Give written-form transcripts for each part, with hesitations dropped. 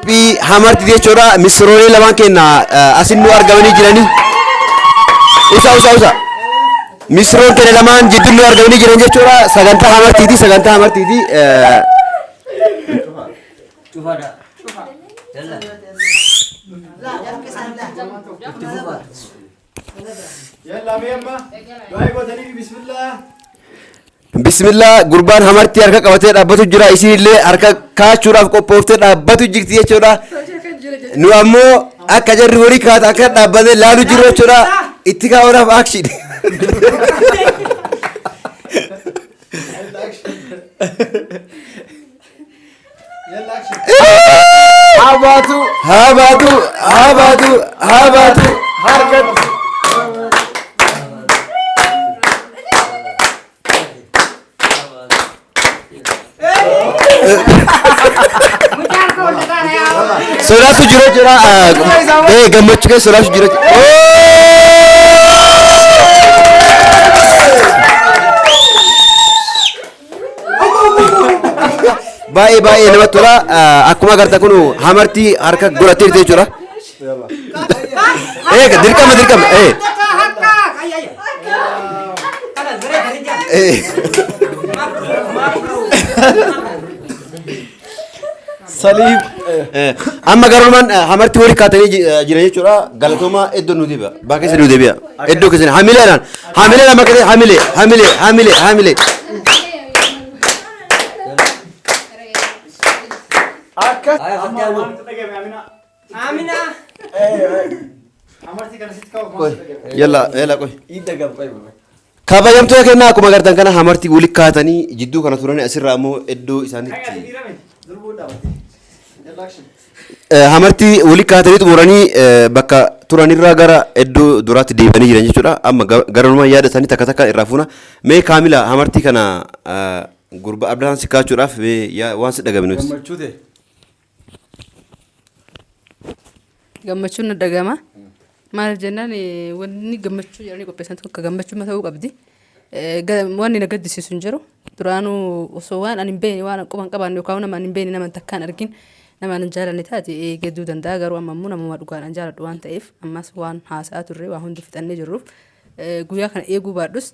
Qophii hamarti jechuudha. Misiroolee lamaan keenya asin nu argamanii jiranii. Usa usa usa. Misiroon keenya lamaan jidduu nu argamanii jiran jechuudha. Sagantaa hamartiiti sagantaa hamartiiti. Cufaadha. Yalla. Itti fufa. Yalla mee amma du'aa gootanii bismillah. Bismillah gurbaan hamartii harka qabatee dhaabbatu jira. Isin illee harka kaachuudhaaf qophooftee dhaabbatu jirti jechuudha. Nu ammoo akka jarri horii kaata akka dhaabbatee laalu jiru jechuudha. Itti kaa'uudhaaf action. Yalla action. Haa baatu. Haa baatu, haa baatu, haa baatu. Harkatti. Sodaatu jiru jechuudha. Gammachuu keessa sodaatu jiru. Baay'ee baay'ee namatti tola. Akkuma agartan kun hamartii harka godhattee jirti jechuudha. Eega dirqama dirqama. Ee. Ee. Saliib. Amma garumaan hamartii horii kaatanii jiran jechuudha. Galatooma iddoo nu deebi'a. Bakka keessa nu deebi'a. Iddoo keessa hamileedhaan. Hamileedhaan bakka keessa hamilee hamilee hamilee hamilee. Akka. Haya fattiyaanu. Maaltu dhagahame Amina? Amina. Amartii kana sitti kaa'uuf maaltu dhagahame? Yalla yalla qoy. Idda gabqay. Kabajamtoota kennaa akkuma agartan kana hamartii wali kaatanii jidduu kana turanii asirraa immoo iddoo Hanga isaaniitti dhiira miti. Durbuun dhaabatte. Yalla action. Hamartii wali kaatanii xumuranii bakka turanirraa gara iddoo duraatti deebi'anii jiran jechuudha. Amma garanumaa yaada isaanii takka takka irraa fuuna. Mee Kaamila hamartii kana gurba Abdataan si kaachuudhaaf mee waan si dhagame nuti. Gammachuu ta'e. Gammachuun na dhagama. Maaliif jennaan wanni gammachuu jedhanii qopheessan tokko gammachuu ta'uu qabdi. Wanni na gaddisiisu hin jiru. Duraanuu osoo waan ani hin beekne waan quba hin qabaanne yookaan nama ani hin beekne nama takkaan argin nama ani hin jaalanne taate gadduu danda'a. Garuu amma immoo namuma dhugaadhaan jaaladhu waan ta'eef ammas waan haasa'aa turre waan hundi fixannee jirruuf guyyaa kana eeguu baadhus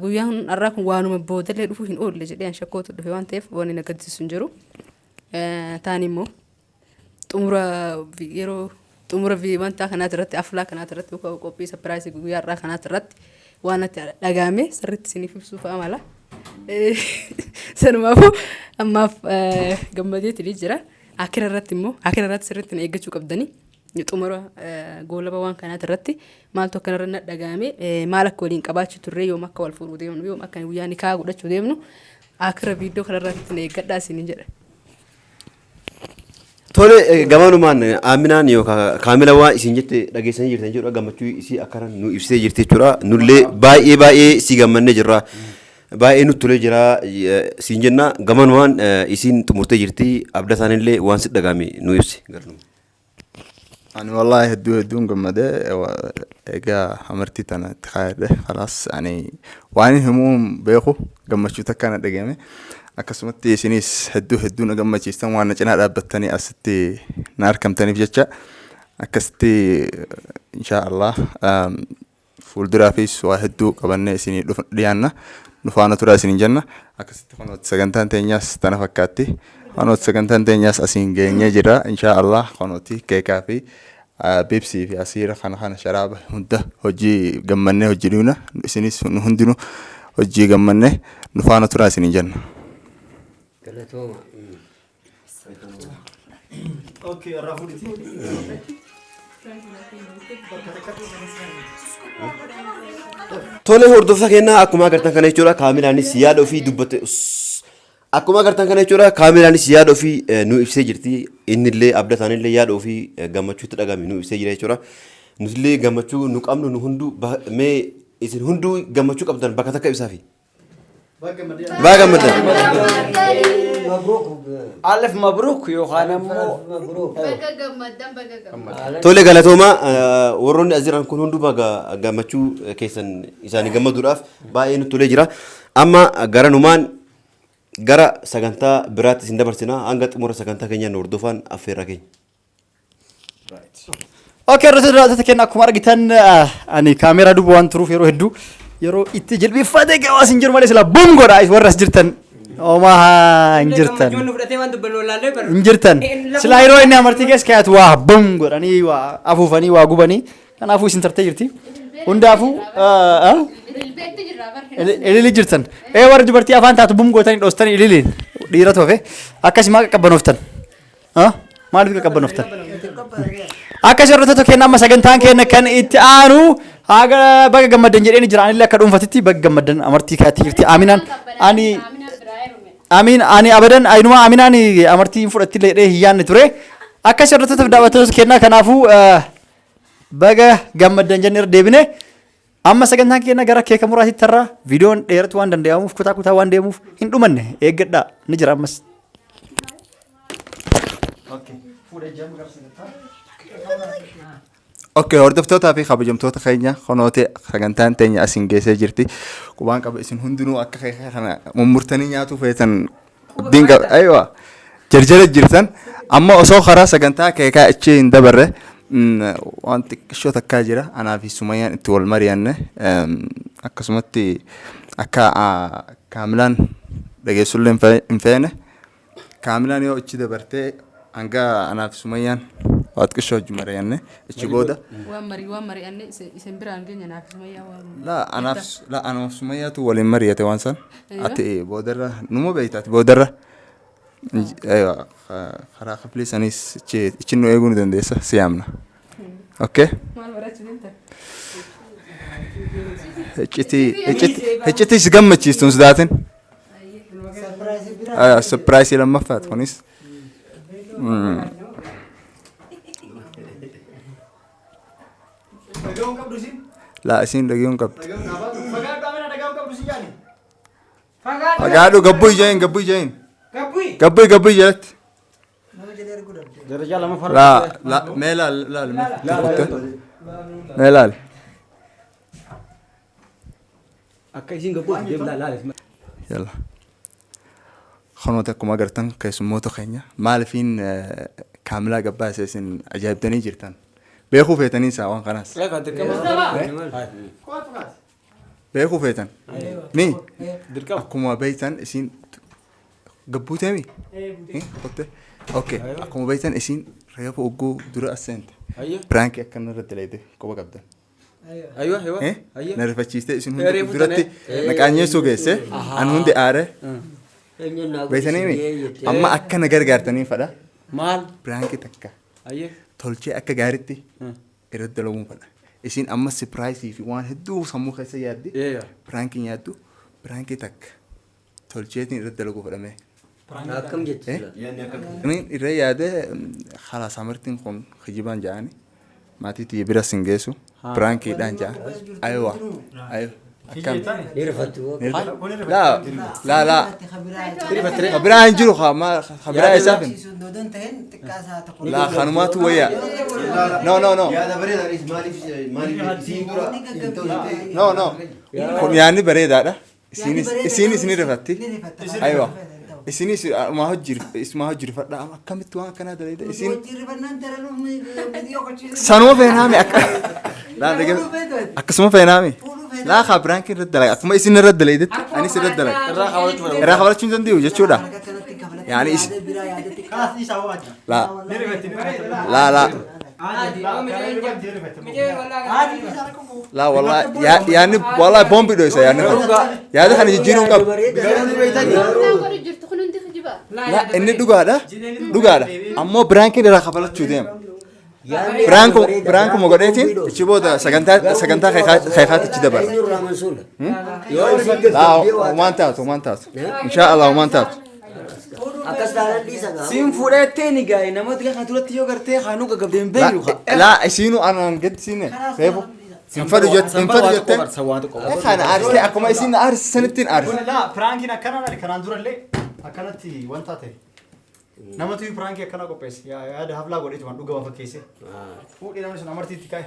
guyyaan har'aa kun waanuma boodallee dhufuu hin oolle jedhee an shakkootu dhufe waan ta'eef wanni na gaddisiisu hin jiru. Taan immoo xumura yeroo xumura wanta kanaati irratti aflaa kanaati irratti yookaan qophii sapiraayisii guyyaa har'aa kanaati irratti waan natti dhagahame sirriitti isiniif ibsuuf amala. Sanumaafuu ammaaf gammadeetiin jira. Akira irratti immoo akira irratti sirriitti na eeggachuu qabdanii xumura goolaba waan kanaati irratti maaltu akkanarra na dhagahame maal akka waliin qabaachuu turre yoom akka wal fuudhuu deemnu yoom akka guyyaa nikaa godhachuu deemnu akira viidiyoo kanarratti na eeggadhaa isiniin jedha. Tole gamanumaan Aminaan yookaan Kaamila waan isin jette dhageessanii jirtan jechuudha gammachuu isii akkana nu ibsitee jirti jechuudha. Nullee baay'ee baay'ee si gammannee jirra. Baay'ee nutti tolee jira siin jenna gamanumaan isiin xumurtee jirti abdataan illee waan si dhagahame nu ibsi. Ani wallahi hedduu hedduun gammadee egaa amartii tana itti kaayadhe khalaas ani waan himuu hin beeku gammachuu takka na dhagahame akkasumatti isinis hedduu hedduu na gammachiistan waan na cinaa dhaabbattanii asitti na arkamtaniif jecha akkasitti inshaa Allah Fuulduraafis waa hedduu qabannee isinii dhiyaanna. Nu faana turaa isiniin jenna. Akkasitti kunooti sagantaan teenyaas tana fakkaatti. Kunooti sagantaan teenyaas asiin geenyee jira. Inshaa Allah kunooti keekaa fi biibsii fi asiira kana kana sharaaba hunda hojii gammannee hojii dhiina. Isinis nu hundinuu hojii gammannee nu faana turaa isiniin jenna. Galatooma. Okay, irraa fuudhiti. Tole hordoftoota keenyaa akkuma agartan kana jechuudha kaameraanis yaada ofii dubbatte akkuma agartan kana jechuudha kaameraanis yaada ofii nu ibsee jirti innillee abdataanillee yaada ofii gammachuutti dhagame nu ibsee jira jechuudha nutillee gammachuu nu qabnu nu hunduu mee isin hunduu gammachuu qabdan bakka takka ibsaafi. Baga gammaddan. Alif mabruuk yookaan ammoo Mabruuk. Baga gammaddan baga gammaddan. Tole galatooma warroonni as jiran kun hunduu baga gammachuu keessan isaanii gammaduudhaaf baay'ee nutti tolee jira. Amma garanumaan Gara sagantaa biraatti isin dabarsina. Hanga xumura sagantaa keenyaa nu hordofaan affeerraa keenya. Okay, irratti daawwattoota keenya akkuma argitan ani kaameeraa duuba waan turuuf yeroo hedduu yeroo itti jilbiiffatee gabaas hin jiru malee sila bum godha warra as jirtan homaa hin jirtan. Gammachuun nu fudhatee waan dubbannu wallaallee bara. Hin jirtan. Silaa yeroo inni amartii keessa kaayatu waa bum godhanii, waa afuufanii, waa gubanii. Kanaafuu isin tartee jirti. Hundaafuu Ilbeetti jirra bar. Ilili jirtan. Ee, warri dubartii afaan taatu bum gootanii dhoostanii ililiin dhiira toofe akkasumaa qaqqabbanooftan. Maaliif qaqqabbanooftan? Akkas hordoftoota keenya, amma sagantaan keenya kan itti aanu haga baga gammaddan jedheen jira. Anillee akka dhuunfatitti baga gammaddan. Amartii kaatti jirti Aminaan. Ani Amin ani abadan ainuma Aminaan amartii hin fudhatti jedhee hin yaadne ture. Akkas hordoftoota fi daawwattoota keenya, kanaafuu baga gammaddan jennee irra deebine. Amma sagantaan keenya gara keeka muraatitti tarraa. Viidiyoon dheeratu waan danda'amuuf, kutaa kutaa waan deemuuf hin dhumanne, eeggadhaa, ni jira ammas. Okay, hordoftootaa fi kabajamtoota keenya, kunooti sagantaan teenya asiin geessee jirti. Qubaan qaba, isin hundinuu akka keeka kana mummurtanii nyaatuu feetan abdiin qaba. Aywa. Jarjara jirtan. Amma osoo karaa sagantaa keekaa achi hin dabarre waan xiqqishoo takkaa jira. Anaa fi Sumayyaan itti wal mari'anne, akkasumatti akka Kaamilaan dhageessullee hin feene. Kaamilaan yoo achi dabartee hanga anaa fi Sumayyaan waa xiqqishoo wajjin mari'anne achi booda. Waan marii waan mari'anne isin biraan geenya, naaf Sumayyaa waan. La anaaf la anaaf Sumayyaatu waliin mari'ate waan san. Ati boodarra numa beekta, ati boodarra. Aywa, karaa kaflii sanis achi nu eeguu ni dandeessa, si yaamna. Okay? Maal barachuu deemta? Iccitii iccitii iccitii si gammachiistu hin sodaatin. Surprise lammaffaati kunis. Dhaga'uun qabdu isin. Laa, isiin dhaga'uun qabdi. Fagaadhu Amina, dhaga'uun qabdu si jaani. Fagaadhu, gabbuu ijaayin, gabbuu ijaayin. Gabbuu gabbuu jalatti. Darajaa lama fara. Laa laa, mee laal laal, mee mee laal. Akka isiin gabbuu deemu laal laal. Yalla. Kunooti akkuma agartan keessummoota keenya maalifiin Kaamilaa gabbaase isin ajaa'ibdanii jirtan. Beekuu feetanii isaa waan kanaas. Beekuu feetan. Ni akkuma beektan isin gabbuu teemi? Kotte. Okay. Akkuma beektan isin reefu ogguu dura as seente. Prankii akkana irratti dalaydee quba qabdan. Aywa aywa. Eh? Ayya. Na rifachiistee isin hundi Reefu duratti tanee. na qaanyeessuu geesse. An hundi aare. Eenyuun naa Beektanii mi? guddisee jettee. Amma akka na gargaartanii fadha. Maal? Prankii takka Ayya. tolchee akka gaariitti irratti dalaguun fadha. Isin amma surprise fi waan hedduu sammuu keessa yaaddi. Eeya. Prankii nyaaddu. Prankii takka tolcheetiin irratti dalaguu fedhame. Akkam jettu Eh? sila? Inni irra yaade khalaas, amartiin kun kijibaan ja'ani. Maatii tiyya bira sin geessu. Prankiidhaan ja'a. Aywa. Aywa. Akkam. Ni rifattu. Laa laa laa. Kabiraa hin jiru kabiraa isaaf hin. Laa, kanumaatu wayya. No, no, no. Yaada bareedaadhis, maaliif maaliif isiin dura hin ta'u jettee. No, no. Kun yaadni bareedaadha. Isinis isinis ni rifatti. Aywa. Isinis isumaa hojii rifadha. Amma akkamitti waan akkanaa dalaydha? Isin sanuma feenaami akka. Laa, akkasuma feenaami. Laa, kaa prankiin irratti dalaga. Akkuma isin irratti dalaydetti anis irratti dalaga. Irraa kafalachuu fedha. Irraa kafalachuu hin danda'u jechuudha. Yaani isin Kaas dhiisaa hoo aja. Laa laa laa laa, wallahi yaadni wallahi boombi dhoysa yaadni kun. Yaada kana jijjiiruu hin qabu. Godhu jirtu kun hundi kijiba. Laa, inni dhugaadha. Dhugaadha. Ammoo prankiin irraa kafalachuu deema. Prankuma godheetiin ichi booda sagantaa keekaatti ichi dabala. Eenyurraa mansuula? Yoo isiin Laa, gabbee waa homaan taatu, homaan taatu. Inshaa Allah homaan taatu. Akkas taanaan dhiisa gaa. Siin fuudheettee ni gaa'e namoota kan duratti yoo gartee kaanuu gaggabdee hin beeknu kaa. Laa, isiinuu anaan gadi siine reefu. Hin fedhu jette, hin fedhu jette. Waan tokko. Kana aarsitee akkuma isiin aarsi sanittiin aarsi. Kun laa, prankiin akkanaa laali, kanaan durallee akkanatti wanta ta'e. Namatu prankii akkanaa qopheesse. Yaada haflaa godheetumaan dhugama fakkeesse. Fuudhee namni sun amartiitti ka'e.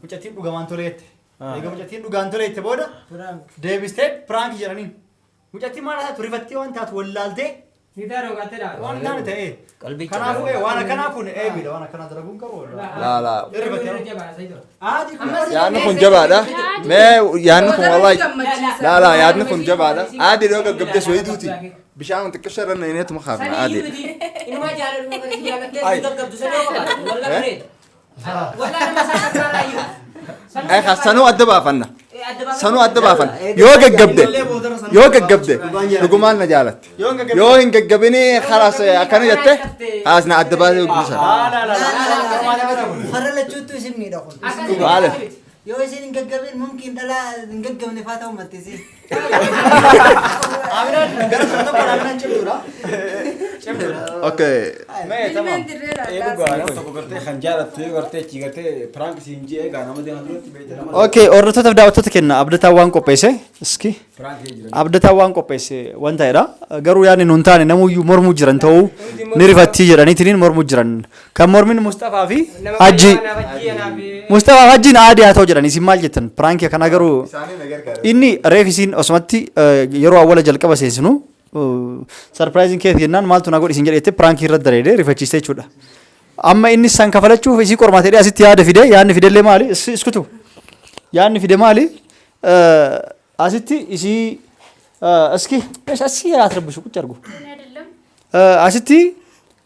Mucattiin dhugamaan toleette. Egaa mucattiin dhugaan toleette booda deebistee prankii jedhaniin. Mucattiin maal taatu rifattee waan taatu wallaaltee waan taane ta'ee. Qalbii Kanaafuu waan akkanaa kun eebiidha waan akkanaa dalaguun qabu. Laa laa. Aadi kun Yaadni kun jabaadha. Mee yaadni kun wallahi. Laa laa yaadni kun jabaadha. Aadi yoo gaggabde soyiduuti. Bishaan xiqqisha irra neeneetuma kaafna aadi. Inuma jaalaluma kana jaalattee gaggabdu sana yoo qabaate walla bareeda. Walla nama isaa kakkaaraayyuu. Sanuu adda baafanna. Sanuu adda baafanna. Yoo gaggabde yoo gaggabde dhugumaan na jaalatte. Yoo hin gaggabini khalaas akkana jette khalaas na adda baasee guddisa. Farra lachuuttu isin miidha kun. Maali? Yoo isin hin gaggabin mumkin dhalaa hin gaggabne faa ta'u mattisi. Aminaan gara tokko Aminaan cimtuudha. Cimtuudha. Okay. Mee tamam. Dhugaa nama tokko gartee kan jaalattu yoo gartee achi gartee prank siin jee egaa nama deemaa duratti beekte nama. Okay, hordoftoota fi daawwattoota kenna abdataa waan qopheesse. Iski. Prank jiran. Abdataa waan qopheesse waan ta'edha. Garuu yaadni nuun taane namuyyuu mormuu jiran ta'uu ni rifattii jedhaniitiin mormuu jiran. Kan mormin Mustafaa fi Hajji. Mustafaa fi Hajjiin aadii haa ta'u jedhan isin maal jettan? Prankii akkanaa garuu inni reef isiin osumatti yeroo awwala jalqaba seensinu surpriseiin keef jennaan maaltu na godhi isin jedheette prankii irratti dareedee rifachiiste jechuudha. Amma inni san kafalachuuf isii qormaatee asitti yaada fide yaadni fidellee maali? Iskutu. Yaadni fide maali? Asitti isii እስኪ asii አትረብሹ ቁጭ አድርጉ። Asitti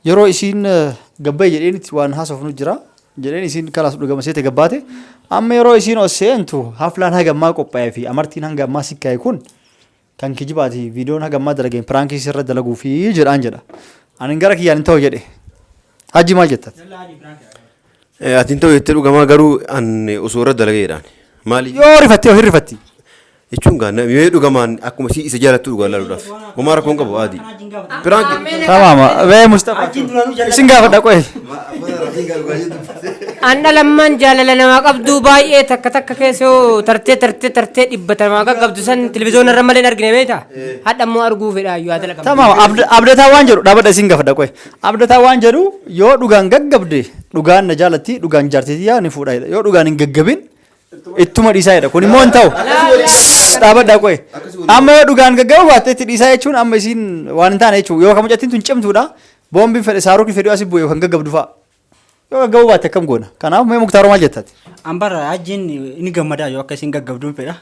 yeroo isiin gabbaye jedheenitti waan haasofnu jira jedheen isiin kalaas dhugama seete gabbaate amma yeroo isiin ol seentu haflaan haga ammaa qophaa'ee fi amartiin hanga ammaa sikkaa'e kun kan kijibaati viidiyoon haga ammaa dalageen prankii sirra dalaguu fi jedhaan jedha. Ani gara kiyyaan hin ta'u jedhe. Hajji maal jettat? Ati hin ta'u jettee dhugamaa garuu an osoo irra dalageedhaan. Maali? Yoo rifattee yoo hin rifatti. Jechuun gaa yoo dhugamaan akkuma isii isa jaalattu dhugaa laaluudhaaf. Homaa rakkoon qabu aadi. Prank. Tamaama. Bee Mustafa. Isin gaafadha qo'e. Anna lammaan jaalala namaa qabdu baay'ee takka takka keessa yoo tartee tartee tartee dhibbata namaa qaqqabdu san televiziyoona irra malee hin argine beektaa? Hadha immoo arguu fedha iyyuu haa dalagamu. Tamaama. Abdataa waan jedhu dhaabadha isin gaafadha qo'e. Abdataa waan jedhu yoo dhugaan gaggabde dhugaan na jaalatti dhugaan jaartitii yaa ni fuudha jedha. Yoo dhugaan hin gaggabin ittuma dhiisaa jedha. Kun immoo hin ta'u. Dhaabadha qo'e. Amma yoo dhugaan gaggabu baatte itti dhiisaa jechuun amma isiin waan hin taane jechuudha. Yoo kan mucattiin tun cimtuudha. Boombiin fedhe saaruqni fedhu asii bu'e kan gaggabdu fa'a. Yoo gaggabu baatte akkam goona? Kanaaf mee Muktaaroo maal jettati? Ambara hajjiin ni gammadaa yoo akka isin gaggabduun fedha.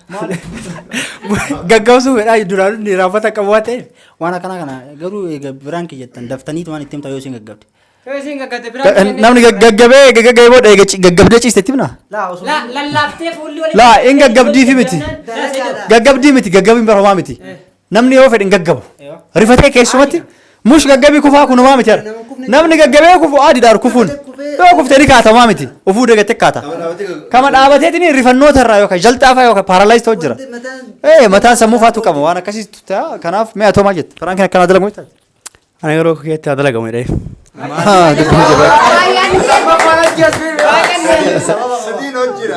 Gaggabsuu fedha duraan inni raafata qabu waan ta'eef waan akkanaa kana garuu egaa biraan kiyyattan daftaniitu waan itti himta yoo isin gaggabde. Yoo isin gaggabde biraan Namni gaggabee gaggabee booda eega gaggabdee ciiste itti himna? Laa osoo La lallaaftee fuulli waliin. Laa hin gaggabdiifi miti. Gaggabdii miti gaggabiin bara homaa miti. Namni yoo fedhe hin gaggabu. Rifatee keessumatti mush gaggabii kufaa kun homaa miti. Namni gaggabee kufu adiidhaan kufuun. Yoo kuftee ni kaata homaa miti. Ufuu dagattee kaata. Kama dhaabateetiin rifannoota irraa yookaan jalxaafaa yookaan paralyze ta'u jira. Mataan sammuu faatu qaba waan akkasii ta'a. Kanaaf mee atoo maal jette? Prankiin akkanaa dalagu jettaa? Ani yeroo kiyyaatti haa dalagamu jedhee.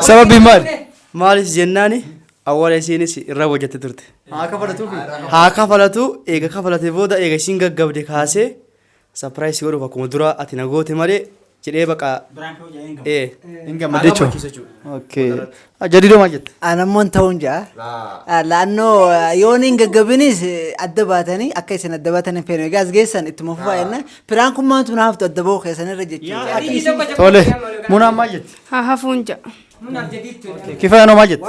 Sababiin maali? Maaliif jennaani awwaala isiinis irra hojjette turte. Haa kafalatuufi. Haa kafalatu eega kafalate booda eega isiin gaggabde kaasee surprise godhuuf akkuma dura ati na goote malee jedhee baqa. Hin gammadde jechuudha. Okay. Jadiidoo maal jette? Anammoo hin ta'uun ja'a. Laannoo yoon hin gaggabinis adda baatanii akka isin adda baatan hin feene egaa as geessan ittuma fufaa jenna. Prankummaan tun haftu adda ba'uu keessan irra jechuudha. Tole. Munaan maal jette? Haa hafuun ja'a. Kifayanoo maal jette?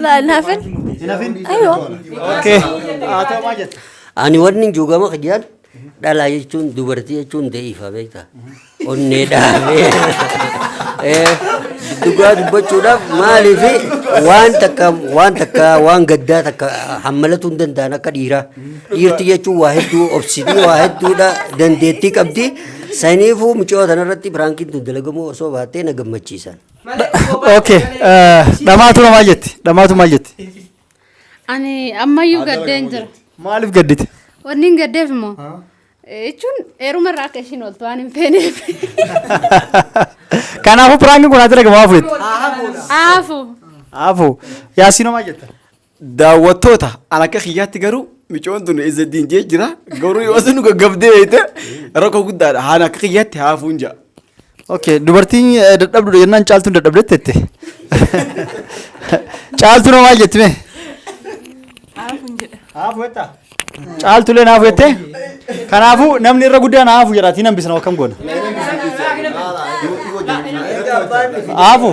Laa naafin. Hin hafin? Aywa. Okay. Haa ta'u maal jette? Ani wanni juugama kiyyaan dhalaa jechuun dubartii jechuun da'iifa beektaa. Onnee dhaabee. Dhugaa dubbachuudhaaf maaliif waan takka waan takka waan gaddaa takka hammalatuu hin danda'an akka dhiiraa. Dhiirti jechuun waa hedduu obsitii waa hedduudha dandeettii qabdi. Saniifuu mucoo tanarratti prankiin tun dalagamuu osoo baattee na gammachiisan. Okay. Dhamaatu maal jetti? Dhamaatu maal jetti? Ani ammayyuu gaddeen jira. Maaliif gaddite? Wanni hin gaddeef immoo jechuun heeruma irraa akka ishiin ooltu waan hin feeneef. Kanaafuu prankiin kun haa dalagamu haa fuudhetti. Haafu. Haafu. Yaasiinoo maal jetta? Daawwattoota an akka kiyyaatti garuu micoon tun Izzaddiin jee jira garuu yoo isin gaggabdee beekte rakkoo guddaadha haan akka kiyyaatti haafuun ja'a. Okay, dubartiin dadhabduudha jennaan caaltuun dadhabdeetti jette. Caaltuun maal jetti mee? Haafuun jedha. Haafu jettaa? Caaltulee naafu jettee? Kanaafuu namni irra guddaa naafu jedhaatii nan bisna akkam goona? Haafu.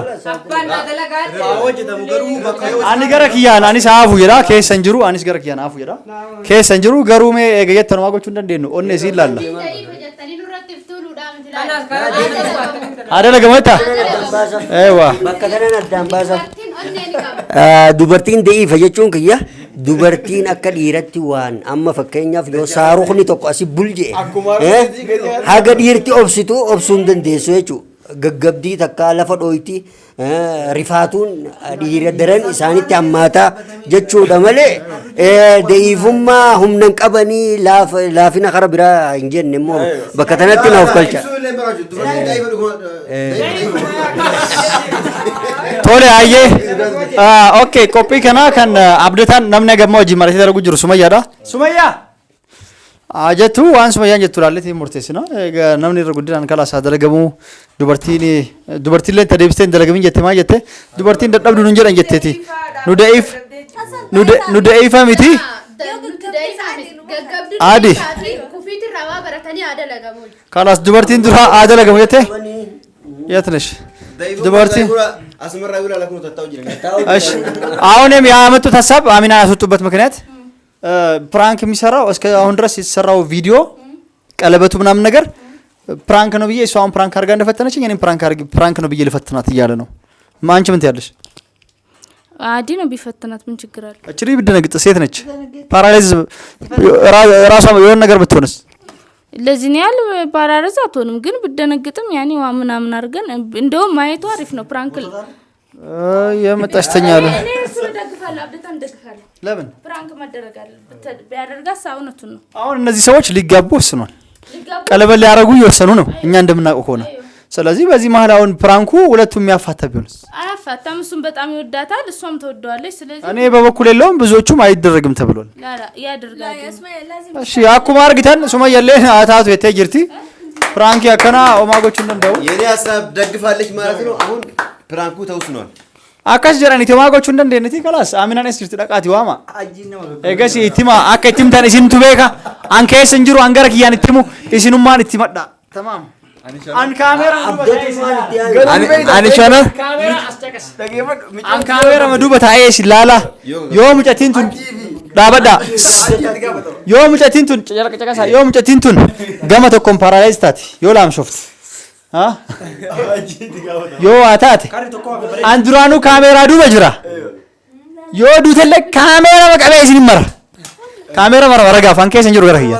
Ani gara kiyyaan anis haafu jedha keessa hin jiru anis gara kiyyaan haafu jedha keessa hin jiru garuu mee eega jettan homaa gochuu hin dandeenyu onnee isiin laalla. Haa dalagamu jettaa? Eewwa. Bakka kanan addaan baasa. Dubartiin da'iifa jechuun kiyya dubartiin akka dhiiratti waan amma fakkeenyaaf yoo saarukni tokko asi bul je'e haga dhiirti obsitu obsuu hin dandeessu jechuudha. Gaggabdii takka lafa dhooyti rifaatuun dhiira daran isaanitti hammaataa jechuudha malee da'iifummaa humna hin qabanii laafina kara biraa hin jenne immoo bakka tanatti na of galcha. Tole hayyee. Okay, qophii kana kan abdataan namni hagamma wajjin maratee dalagu jiru Sumayyaadha. Sumayyaa! Jettu waan Sumayyaan jettu ilaalleetiin murteessina. Egaa namni irra guddinaan kalaas haa dalagamuu dubartiin dubartiillee itti deebistee hin dalagamin jette maal jette dubartiin dadhabdu nun jedhan jetteeti. Nu da'iif nu da'iifa miti. Adi. Kufiitirraa waa baratanii haa dalagamu. Kalaas dubartiin dura haa dalagamu jette. የት ነሽ? dubartii Asumarraa yoo ilaalaa kun tattaa'u jiran. እሺ አሁንም ያመጡት ሀሳብ አሚና ያስወጡበት ምክንያት prank የሚሰራው እስከ አሁን ድረስ የተሰራው ቪዲዮ ቀለበቱ ምናምን ነገር prank ነው ብዬ እሷ አሁን prank አድርጋ እንደፈተነችኝ እኔም prank አድርጊ prank ነው ብዬ ልፈትናት እያለ ነው። አንቺ ምን ትያለሽ? አዲ ነው ቢፈትናት ምን ችግር አለ? እቺ ልጅ ብትደነግጥ ሴት ነች። Paralyze ራሷ የሆነ ነገር ብትሆንስ? ለዚህ ነው ያህል paralyze አትሆንም፣ ግን ብደነግጥም ያኔ ዋ ምናምን አድርገን እንደውም ማየቱ አሪፍ ነው። Prank የመጣች ተኛለ። እኔ እሱን እደግፋለሁ፣ አብደታን እደግፋለሁ። ለምን Prank መደረግ አለበት? ቢያደርጋት እውነቱን ነው። አሁን እነዚህ ሰዎች ሊጋቡ ወስኗል። ሊጋቡ ቀለበት ሊያደርጉ እየወሰኑ ነው፣ እኛ እንደምናውቀው ከሆነ። ስለዚህ በዚህ መሀል አሁን prank ኡ ሁለቱ የሚያፋታ ቢሆንስ? አያፋታም። እሱም በጣም ይወዳታል፣ እሷም ተወደዋለች። ስለዚህ እኔ በበኩል የለውም ብዙዎቹም አይደረግም ተብሏል። ላላ ያደርጋል። እሺ akkuma argitan Sumayyallee haa taatu jettee jirti. Prank akkanaa homaa gochuu hin danda'u. የኔ ሀሳብ ደግፋለች ማለት ነው። አሁን prank ኡ ተወስኗል። Akkas jedhaniiti homaa gochuu hin dandeenyeeti kalaas Aminaan eessa jirti dhaqaati waama. Egas itti himaa akka itti himtan isintu beeka. An keessa hin jiru an gara kiyyaan itti himu isinummaan itti himadha. Tamaam. An kaameera duuba taa'ee isin ilaala. Ani shana An kaameera duuba taa'ee isin ilaala. Yoo mucattiin tun dhaabadha. Yoo mucattiin tun caqasa yoo mucattiin tun gama tokkoon paralyze taate yoo laamshofte. Yoo waa taate an duraanuu kaameeraa duuba jira. Yoo duutellee kaameera qabee isin mara. Kaameera mara mara gaafa an keessa hin jiru gara kiyya.